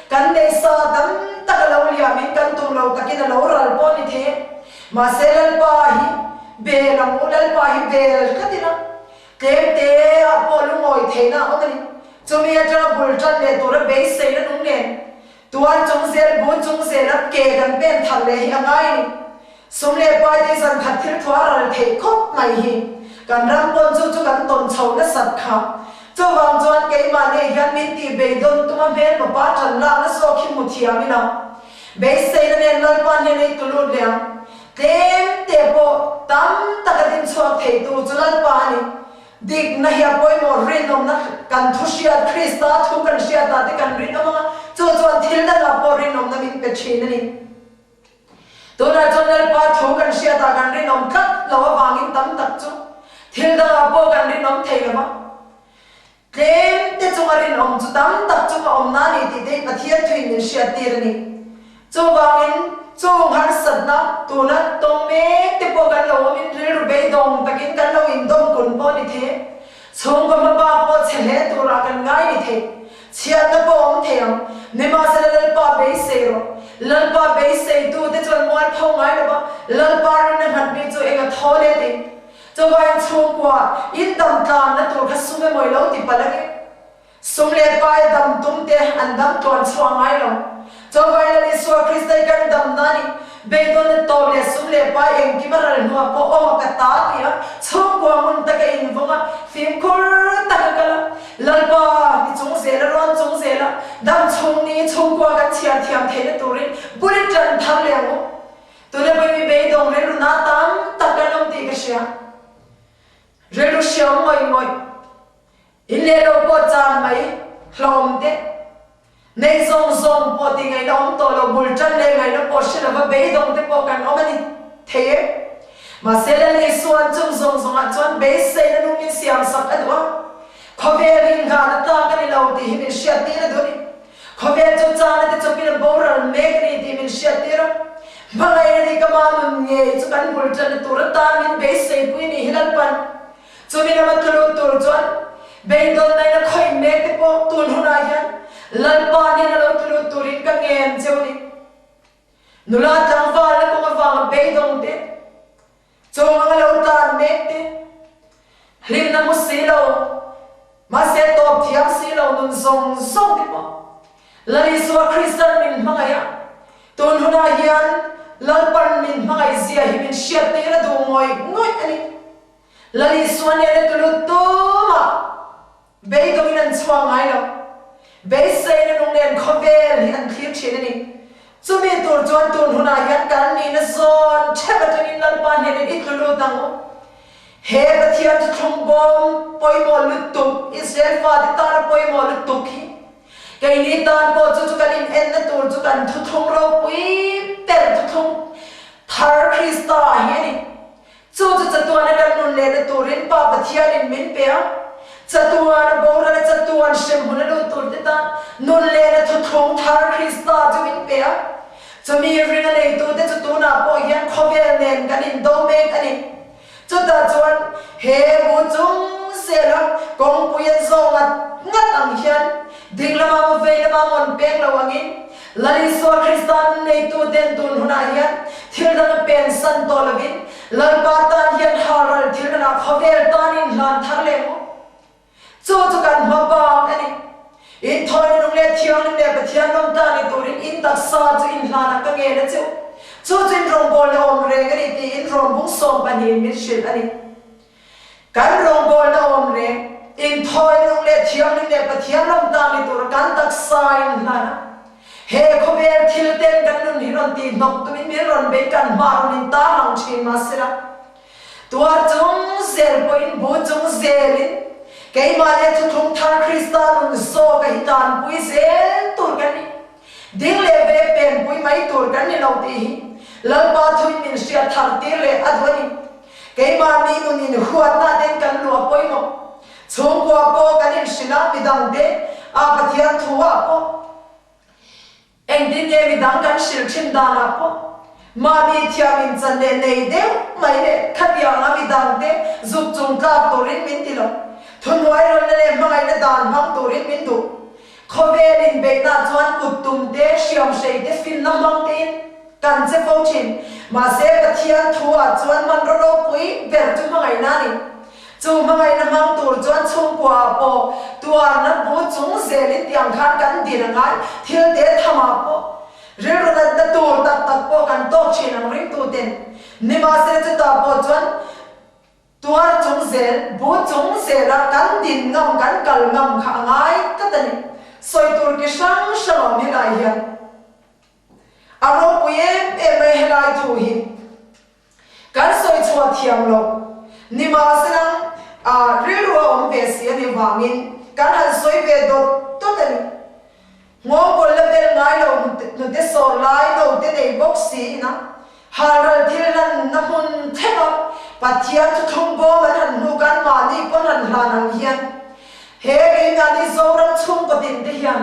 kan neisa tam tak a lo liamin kan tum lo takin a lo ral pawh ni thei e. Mahse Lalpa hi bel ang u, Lalpa hi bel tlat ila, tlem te ah pawh lungawi theihna a awm a ni. Chumi atanga bul tan leh tura beiseina nung nen tuar chung zel, bun chung zela ke kan pen thar leh hi a ngai a ni. Sum leh pai te zan khat thil thu a ral theih khawp mai hi kan ram pawn chu chu kan tawn chho nasat kha. Chuvang chuan keimah nge hian min tih beidawn tuma hmelmapa ṭan lakna zawk hi hmu thiam ila. Beiseina nen Lalpa hnena i tulut leh ang. Tlem te pawh tam taka din chhuak theitu chu Lalpa a ni. Dikna hi a pawimawh rinawmna kan thu hriat Krista thu kan hriatah te kan rinawm anga chu chuan thil dangah pawh rinawmna min pe ṭhin a ni. Tunah chuan Lalpa thu kan hriatah kan rinawm tlat lo avangin tam tak chu thil dangah pawh kan rinawm thei lo va. Tlem te chunga rinawm chu tam tak chunga awmna a ni tih te hi Pathian thuin min hriattir a ni. Chuvangin, chung harsatna tuna tawng mek te pawh kan lo awmin rilru beidawng takin kan lo indawm kun pawh ni thei. Chhungkaw hmabak pawh chhe hle turah kan ngai ni thei. Chhiatna pawh awm thei ang. Nimahsela Lalpa beisei rawh. Lalpa beiseitu te chuan mualpho ngai lo va, Lalpa rinna nghat mi chu eng a thaw le ti. Chuvangin chhungkua indam tlanna tur kha sum emaw i lo ti palh ange. Sum leh pai dam tum te an dam tluan chhuah ngai lo. Chawlhai Lal Isua Krista hi kan damna a ni. Beidawnna tawp leh sum leh pai engkim a ral hnuah pawh awm a ka ta ti a, chhungkua hmun taka invawng a, fimkhur taka kal a, Lalpa ni chung zel a, rawn chung zel a, dam chhung ni chhungkua kan chhiar thiam theihna turin bul i tan thar leh ang u. Tuna pawhin mi beidawng rilru na tam tak kan awm tih ka hria. Rilru hriam ngawih ngawih. In leh lo pawh chan mai hlawm te, nei zawng zawng pawh ti ngaihna awm tawh lo, bul tan leh ngaihna pawh hre lova beidawng te pawh kan awm a ni thei e. Mahse Lal Isua'n chung zawng zawngah chuan beiseina nu min siam sak a duh a, khawvel hi nghahna tlak a ni lo tih hi min hriattir a duh a ni. Khawvel chu chana te chawpin a boral mek a ni tih min hriattir a, hmangaihna ni ka mah nun ngei chu kan bul tanna tur atan min beiseipui ni hi Lalpan Chumi lama tlu tur chuan beidawnnain a khawih mek te pawh tun hunah hian Lalpa nen a lo tlu turin ka ngen cheu ni. Nula tlangvalna kawng avanga beidawng te, chung anga lo tlan mek te, hlimna hmu si lo, mahse tawp thiam si lo nun zawng zawng te pawh Lal Isua Kristan min hmangaih a, tun hunah hian Lalpan min hmangaih zia hi min hriattir a duh ngawih ngawih a ni. Lal Isua nena tulu tumah beidawngin an chhuak ngai lo. Beiseina nung nen khawvel hi an thlir thin a ni. Chumi tur chuan tun hunah hian kan nihna zawn theuh atangin Lalpa hnenin i tlu lut ang u. He Pathian thuthlung bawm pawimawh lutuk, Israel fate tana pawimawh lutuk hi keini tan pawh chu chu kan inenna tur chu kan thuthlung ropui ber thuthlung thar Krista ah hi a ni. Chu chu chatuana kan nun lehna turin Pa Pathianin min pe a, chatuana borala chatuan hremhmun a lut turte tan nun lehna thuthlung thar Krista chu min pe a. Chumi ring a neitute chu tunah pawh hian khawvel nen kan indo mek a ni. Chutah chuan he bu chung zela kawngpui an zawh ngat ngat ang hian ding lama maw vei lama maw an peng lo angin Lal Isua Krista nun neituten tun hunah hian thil dang a pensan tawh lovin Lalpa tan hian halral thil danah khawvel tanin hlan thar leh maw? Chu chu kan hma bak a ni. Inthawina nung leh thianghlim leh Pathian rawng ta ni turin in taksa chu in hlanah ka ngen a cheu. Chu chu in rawngbawlna awm reng a ni tiin rawngbung sawmpahnihin min hrilh a ni. Kan rawngbawlna awm reng, inthawi nung leh thianghlim leh Pathian ram ta ni tura kan taksa in hlan a, he khawvel thil ten kan nun hi rawn tih hnawk tumin min rawn bei kan hma rawn in tarlang thin mahsela, tuar chung zel pawhin bu chung zelin keimah leh thuthlung thar Krista nun zawka hi tanpui zel tur kan ni. Ding leh ve penpui mai tur kan ni lo tih hi Lalpa thuin min hriat thar tir leh a duh a ni. Keimahni nun in huatna ten kan luah pawimawh. Chhungkua pawh kan inhrilh a, midangte a Pathian thu ah pawh engtin nge midang kan hrilh thin dan ah pawh mahni thiam in chan leh nei deuh mai leh khatiang a midangte zuk chung tlak turin min ti lo. Thuhnuai rawlna leh hmangaihna dan hmang turin min duh. Khawvel inbeihna chuan kut tum te, hriam hrei te, finna hmang tein kan che fo thin. Mahse, Pathian thu ah chuan hmanraw ropui ber chu hmangaihna a ni. Chu hmangaihna hmang tur chuan chhungkua ah pawh tuarna bu chung zelin tiang khan kan din a ngai, thil te tham ah pawh rilru natna tur tak tak pawh kan tawk thin ang ringtuten. Nimahsela chutah pawh chuan Tuar chung zel, bu chung zela kan din ngam, kan kal ngam kha a ngai tlat a ni. Sawi tur ki hrang hrang awm helai hian a ropui em em mai helai thu hi kan sawi chhuah thiam lo. Nimahselang ah rilru a awm ve si a ni vangin kan han sawi ve dawt dawt a ni. Nghawngkawl la bel ngai lo hnute sawr lai note nei bawk si ina halral thil hlanna hmun thlenga Pathian chu thlung bawm an han hnu kan mahni pawn han hlan ang hian he keimahni Zoram chhungkaw tin te hian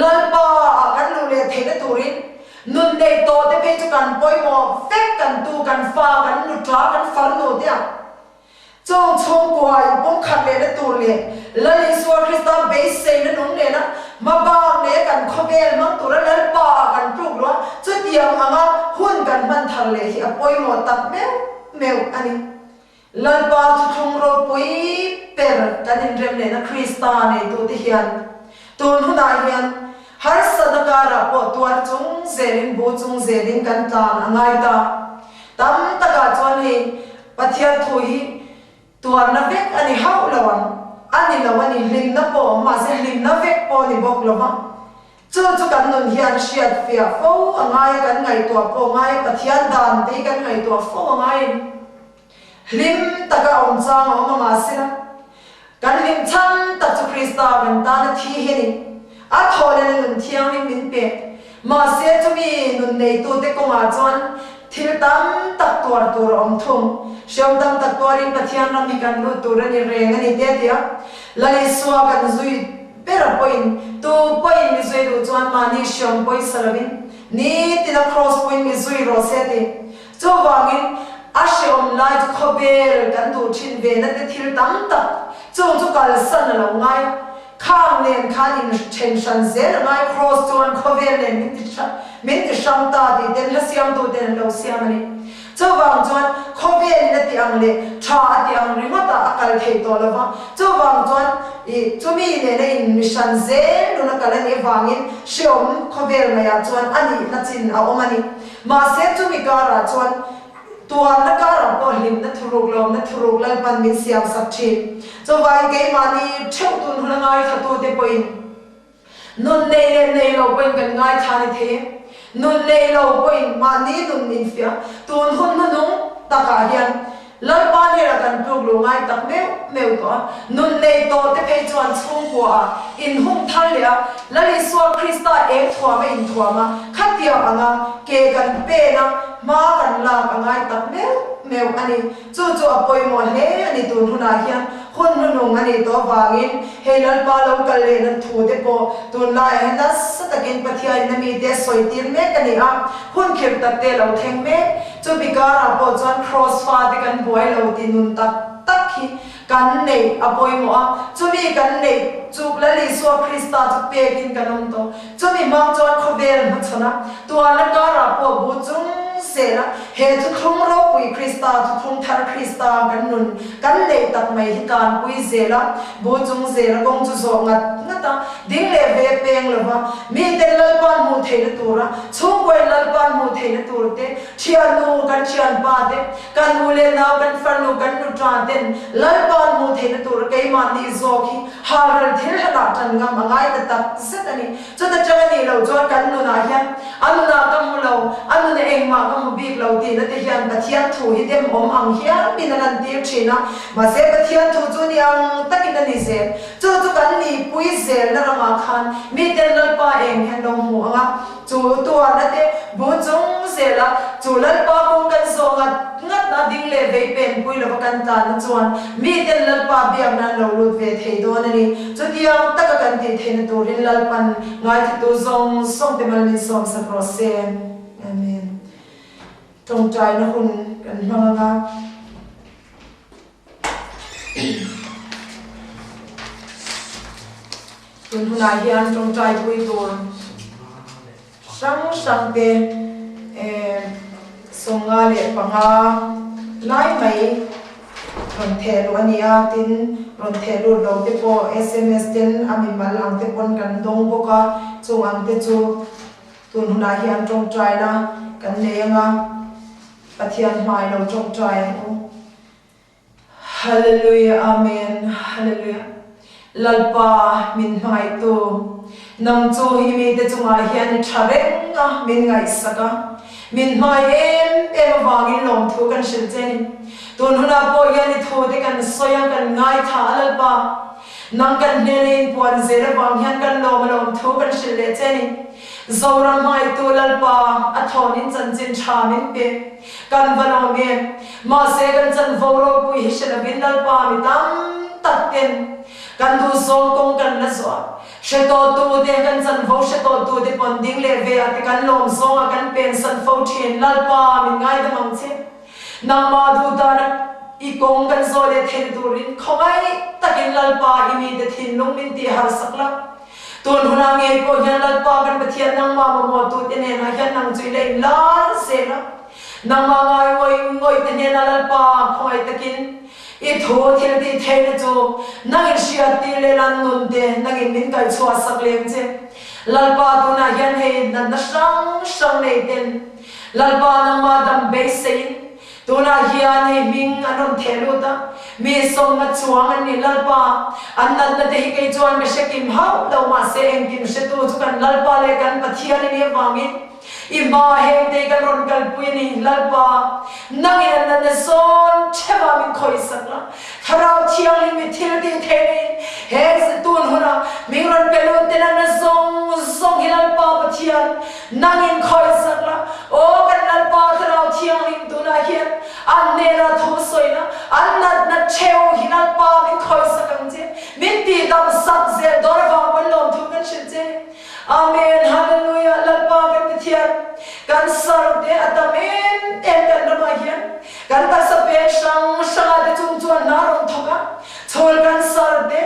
Lalpa ah kan luh leh theihna turin. Nun nei tawh te phei chu kan pawimawh vek, kan tu, kan fa, kan nuṭa, kan farnu te a. Chung chhungkua inpumkhat lehna tur leh Lal Isua Krista beiseina nung nena hmabak leh kan khawvel hmang tura Lalpa ah kan tluk luah chutiang anga hun kan hman thar leh hi a pawimawh tak meuh meuh a ni. Lalpa thuthlung ropui ber kan inrem lehna Krista neitute hian tun hunah hian harsatna karah pawh tuar chung zelin bu chung zelin kan tlan a ngai ta. Tam takah chuan hei Pathian thu hi tuarna vek a ni hauh lo ang, a ni lo a ni, hlimna pawh awm mahse hlimna vek pawh a ni bawk lo va. Chu chu kan nun hian hriat fiah fo a ngai a, kan ngaihtuah pawh a ngai a, Pathian dan te hi kan ngaihtuah fo a ngai a ni. Hlim taka awm chang a awm a mahsela kan hlim chhan tak chu Krista kan tana thi hi a ni. A thawhlena nun thianghlim min pek. Mahse chumi nun neitute kawngah chuan thil tam tak tuar tur a awm thung. Hriam tam tak tuarin Pathian ram hi kan lut tur a ni reng a ni te tia Lal Isua kan zui ber a pawhin tu pawhin mi zui duh chuan mahni hriam pawisa lovin nitina kraws puin mi zui rawh se ti. Chuvangin a hreawm lai chu khawvel kan duh thin ve na te thil tam tak chung chu kalsan a lo ngai a. Khang nen khan in then hran zel a ngai Kraws chuan khawvel nen min ti min ti hrang ta tih ten hla siamtu ten an lo siam a ni. Chuvang chuan khawvel in a ti ang leh tha a ti ang ringawt ah a kal thei tawh lo va. Chuvang chuan i chumi nena in mi hran zel nun a kal a nih avangin hreawm khawvel ngaiah chuan a nihna chin a awm a ni. Mahse chumi karah chuan Tuarna karah pawh hlimna thuruk lawmna thuruk Lalpan min siam sak thin. Chuvangin keimahni theuh tun hun a ngaithlatute pawhin nun nei leh nei lo pawhin kan ngaithla ni thei e. Nun nei lo pawhin mahni nun infiah tun hun hnuhnung takah hian Lalpa hnenah kan tluk lo ngai tak meuh meuh tawh a. Nun nei tawh te phei chuan chhungkua ah inhung thar leh a, Lal Isua Krista eng thuam a inthuam a, khatiang anga ke kan pen a, Hma kan lak a ngai tak meuh meuh a ni. Chu chu a pawimawh hle a ni tun hunah hian hun hnunung a nih tawh avangin hei Lalpa lo kal leh nan thu te pawh tunlaiah hian nasa takin Pathianin a mite a sawi tir mek a ni a, hun khirh tak te a lo thleng mek. Chumi karah pawh chuan Kraws fate kan buai lo ti nun tak tak hi kan neih a pawimawh a, chumi kan neih chu Lal Isua Krista chu pekin kan awm tawh. Chumi hmang chuan khawvel hmachhawn a, tuarna karah pawh bu chung zel a, he thuthlung ropui Krista, thuthlung thar Krista kan nun kan neih tak mai hi tanpui zel a, bu chung zel a kawng chu zawh ngat ngat a, ding leh ve peng lova, miten Lalpa'n hmuh theihna tura, chhungkuain Lalpa'n hmuh theihna tur te, thiannu kan thianpa te, Kan u leh nau, kan farnu, kan nuṭa ten Lalpa'n hmuh theihna tur keimahni zawk hi halral thil hlanah ṭan ngam a ngai ta tak zet a ni. Chuta ṭang a nih loh chuan kan nunah hian a nunah ka hmu lo, a nuna engmah ka hmu bik lo tihna te hian Pathian thu hi dem awm ang hial min a lantir ṭhin a. Mahse Pathian thu chu ni ang takin a ni zel. Chu chu kan nihpui zelna ramah khan miten Lalpa eng hian lo hmu ang a. Chu tuarna te bu chung zela chu Lalpa kawng kan zawh ngat ngatna ding leh vei penpui lova kan tlanna chuan miten Lalpa biak nan lo lut ve thei dawn a ni. Chutiang taka kan tih theihna turin Lalpan ngaithatu zawng zawng te mal min sawmsak rawh se. Amen. Tawngtaina hun kan hmang anga. Tun hunah hian tawngtai pui tur hrang hrang te 55 lai mai rawn theh luh a ni a, tin rawn theh lut lo te pawh sms ten a mimal ang te pawn kan dawng bawk a, chung ang te chu tun hunah hian tawngtaina kan nei ang a. Pathian hmai lo tawngtai ang u. Hallelujah Amen Hallelujah Lalpa min hmangaihtu nang chu i mite chungah hian i tha reng a min ngaihsak a min hmangaih em em avangin lawmthu kan hrilh che ni tun hunah pawh hian i thu te kan sawi a kan ngaithla a Lalpa nang kan hnena inpuan zel avang hian kan lawm a lawmthu kan hrilh leh che ni. Zoram hmaitu Lalpa a thawnin chanchin tha min pe. Kan va lawm em? Mahse kan chanvo ropui hi hre lovin Lalpa mi tam tak ten. Kan duh zawng kawng kan la zawh a, hre tawhtu te, kan chanvo hre tawhtu te pawn ding leh ve ah te kan lawm zawng ah kan pensan fo thin. Lalpa min ngaidam ang che. Nangmah duh dan a i kawng kan zawh leh theih turin khawngaih takin Lalpa i mite thinlung min tih harsak la. Tun hunah ngei pawh hian Lalpa kan Pathian nangmah mamawhtute hnenah hian nang chu i la inlar zel a. Nangmah ngai ngawih ngawih te hnenah Lalpa khawngaih takin i thu thil tih theihna chu nangin hriat tir leh lan nun te nangin min kalchhuah sak lem che. Lalpa tunah hian hei natna hrang hrang nei ten Lalpa nangmah dam beiseiin Tunah hian hei hming an rawn theh lut a, mi sawmna chuang an ni Lalpa, an natna te hi kei chuan ka hre kim hauh lo mahse engkim hretu chu kan Lalpa leh kan Pathian i nih avangin i hma heng te hi kan rawn kalpui a ni Lalpa, nangin an natna zawn theuh ah min khawihsak la, Thlarau Thianghlim i thil tih theih nei heng tun hunah hming rawn pe lut te natna zawng zawng hi Lalpa Pathian Nangin khawihsak la, aw kan Lalpa Thlarau Thianghlim tunah hian an hnenah thu sawina, an natna theu hi Lalpa min khawihsak ang che, min tihdam sak zel dawn avang pawn lawmthu kan hrilh che. Amen Hallelujah Lalpa kan Pathian kan sar te a tam em em kan ramah hian kan taksa peng hrang hrangah te chung chuan hna rawn thawk a, chhul kan sar te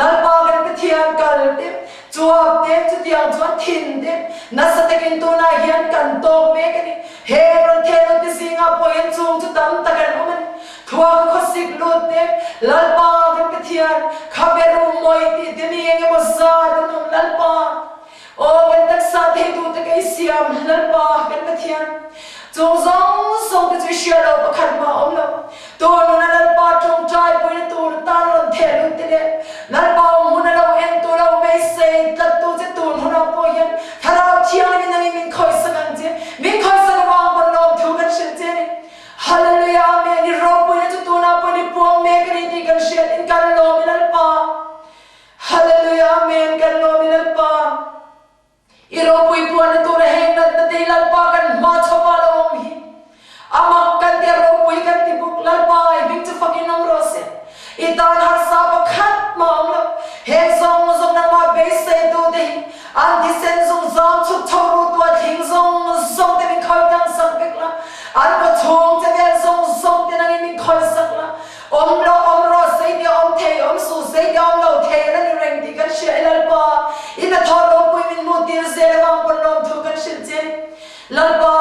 Lalpa kan Pathian kal te Chuap te, chutiang chuan thin te, nasa takin tunah hian kan tawk mek a ni. He rawn thehlut te zingah pawh hian chung chu tam tak an awm a ni. Thuak khawsik lut te, Lalpa kan Pathian, khabe rum mawi tih te mi eng emaw zat an awm Lalpa. Aw kan taksa theitu te ka i siam Lalpa kan Pathian. Chung zawng zawng te chu i hria lo pakhat mah a awm lo. Tur nuna Lalpa tawngtai puina tur tan rawn theh lut te leh Lalpa awm huna lo en tu lo beisei tlat tu che tun hunah pawh hian Thlarau Thianghlim nangin min khawisak ang che, min khawisak avang pawn lawmthu kan hrilh che a ni. Hallelujah Amen I ropuina chu tunah pawhin i puang mek a ni tih kan hriat in kan lawm i Lalpa. Hallelujah Amen kan lawm i Lalpa. I ropui puanna tura heng natna te hi Lalpa kan hma chhawpa lo awm hi a mak kan ti a ropui kan ti bawk. Lalpa i hming chu fakin awm rawh se. I tan harsa pakhat mah awm lo. Heng zawng zawng nangmah beisei tu te hi an thisen zung zam chhuk chho ru tu a thling zawng zawng te min khawi tlang sak vek la. An kaw chhung che vel zawng zawng te nangin min khawi sak la. Awm lo awm rawh, zeitia awm thei awm suh, zeitia awm lo thei a la ni reng tih kan hria i Lalpa, i hnathawh ropui min hmuh tir zel avang pawn lawmthu kan hrilh che. Lalpa,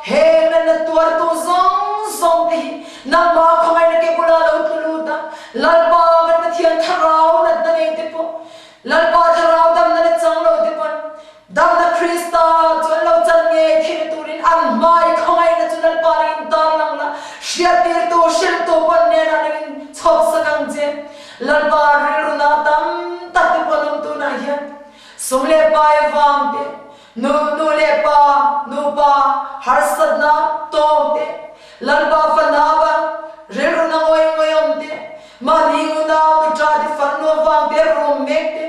he natna tuartu zawng zawng te hi nangmah khawngaihna ke bulah lo tlu lut a, Lalpa kan Pathian thlarau natna nei te pawh, Lalpa thlarau damna la chang lo te pawn, Damna Krista chu an lo chan ngei theihna turin an hmai khawngaihna chu Lalpa nangin tarlang la, hriattirtu, hrilhtu pawn hnenah nangin chhawp sak ang che. Lalpa rilru na tam tak te pawh an awm tunah hian sum leh pai avang te, nu nu leh pa, nupa harsatna tawng te, Lalpa fana avang rilru na ngawih ngawih awm te, mahni unau nuṭa te farnu avang te rum mek te,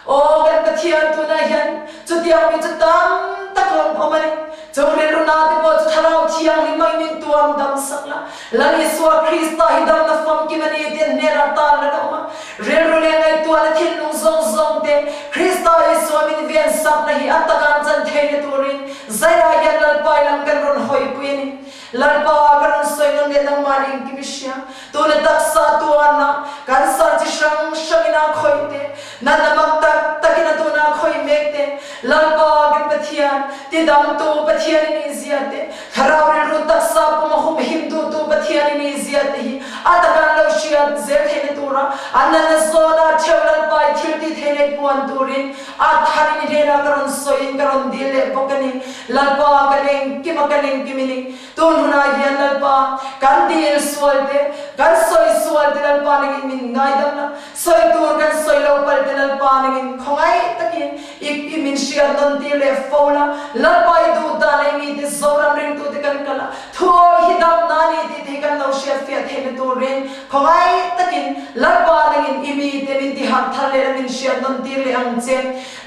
Aw kan Pathian tunah hian chutiang mi chu tam tak rawn awm a ni. Chung rilru na te pawh chu Thlarau Thianghlim angin min tuam dam sak la. Lal Isua Krista hi damna famkim a ni tih an hnenah tan la awm a. Rilru leh ngaihtuahna thinlung zawng zawng te Krista Isua min ven sakna hi a taka an chan theihna turin zaiah hian Lalpa i lam kan rawn hawipui a ni. Lalpa ka rawn sawi nawn leh nangmah ning kim i hria. Tuna taksa tuana kan sar chi hrang hrangin aa khawih te, natna mak tak takin a tuna khawih mek te, Lalpa kan Pathian, tidamtu Pathian i nih zia te, thlarau rilru taksa pum a humhim duhtu Pathian i nih zia te hi a taka an lo hriat zel theihna tura an natna zawna theu Lalpa i thil tih theih leh puan turin a tharin i hnenah ka rawn sawiin ka rawn dil leh bawk a ni. Lalpa kan engkim a kan engkim i ni. Tun hunah hian Lalpa, kan dil sual te, kan sawi sual te Lalpa nangin min ngaidam la, sawi tur kan sawi lo palh te Lalpa nangin khawngaih takin i i min hriat nawn tir leh fo la, Lalpa i duh dan ei mite Zoram ringtute kan kal a, thu awi hi damna a ni tih te hi kan lo hriat fiah theihna turin khawngaih takin Lalpa nangin i mite min ti harh thar leh la min hriat nawn tir leh ang che.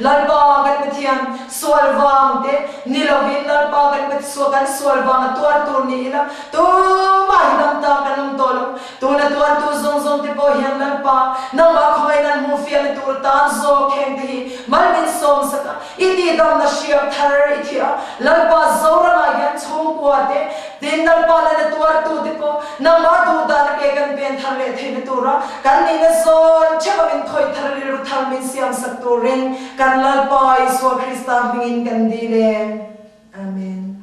Lalpa kan Pathian, sual vang te ni lovin Lalpa kan Pathian kan sual vanga tuar tur ni ila, tumah hi dam ta kan awm tawh lo. Tuna tuartu zawng zawng. zawng te pawh hian Lalpa, nangmah khawngaihna an hmuh fiahna tur tan zawk heng te hi mal min sawm sak a, i tihdamna hriak thar i thih a, Lalpa Zoramah hian chhungkua te, tin Lalpa lana tuartu te pawh nangmah duh dan a ke kan pen thar leh theihna tura kan nihna zawn theuh a min khawih thar rilru thar min siam sak turin kan Lalpa Isua Krista hmingin kan dil e. Amen.